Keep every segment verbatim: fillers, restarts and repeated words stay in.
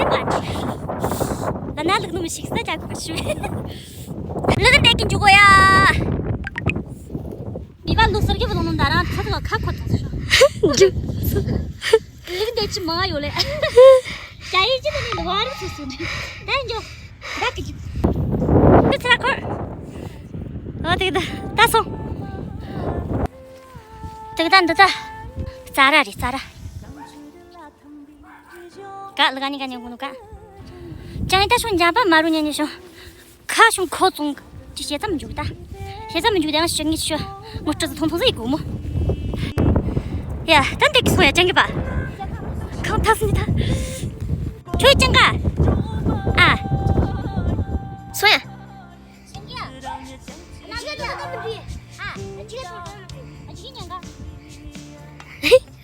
ལ་ན་ལུག་ནུ་མི་ཞིག་ས་ཅག་གོ་ཤུ། ལུག་འདེད་ཀྱི་འཇུག་གོ་ཡ། ཡི་བ་ལུག་སར་གྱི་བ་ལོང་ནུ་ད་རང་ཚ་ཚ་ཁ་ཁོ་ཐོང་སུ་ཤོ། ལུག་འདེད་ཅི་མ་ཡོ་ལེ། ཅ་ཡི་ཅི་ནི་ནི་བ་རུ་སུ་སུ་ནི། ད་འཇོ། ད་ཀི་ཅི། ད་ཚ་ཁོ། ཨ་དེ་ད་ད་སོང་། དེ་ད་འདི་ད། རྩྭ་ར་རེད་རྩྭ་ར། ག་ལི་ག་ནི་ག་ནི་གུ་ནུ་ག་ཅང་ཡི་ད་ཤོང་འཇམ་པ་མ་རུ་ཉན་ཉི་ཤོང་། ཁ་ཤོང་ཁོ་ཙོང་། ཅི་བྱེད་ཙམ་འཇུག་ད། བྱེད་ཙམ་འཇུག་ད་ཡང་ཤི་ངི་ཤོ། ངོ་སྤྲི་ཙི་ཐུང་ཐུང་ཟིག་གོ་མོ། ཡ་ད་འདི་གི་སོང་ཡ་ཅང་གི་པ། ཁང་ཐ་སི་ནི་ད། ཁྱོད་ཅང་ག་ཨ། སོང་ཡ།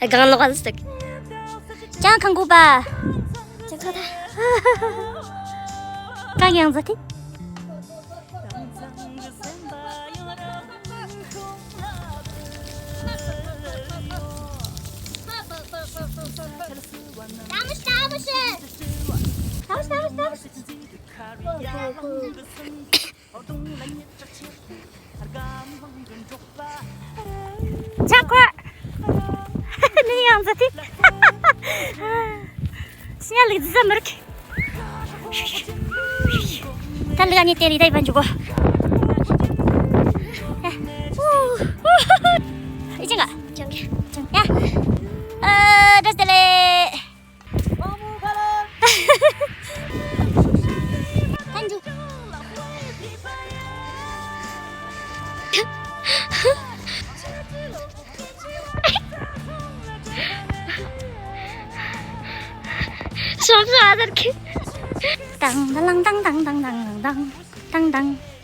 སྒང་ལོག་ཨ་སྟག་ཅང་ཁང་གོ་པ། ཅང་ཁ་ད། གང་ཡང་ཟ་ཐི། ཅག་གོ། ནི་ཡང་ཟ་ཐི། སྙ་ལི་ཟ་མར་ཁི། ད་ལི་ག་ནི་དེ་རི་ད་ཡི་བན་ཇུ་གོ། ཨི་ཅང་ག་ཅང་ག་ཅང་ཡ། ཨ་ད་དེ་ལེ། ཤོབ་ཤོབ་ཨ་དར་ཁི། དང་དང་དང་དང་།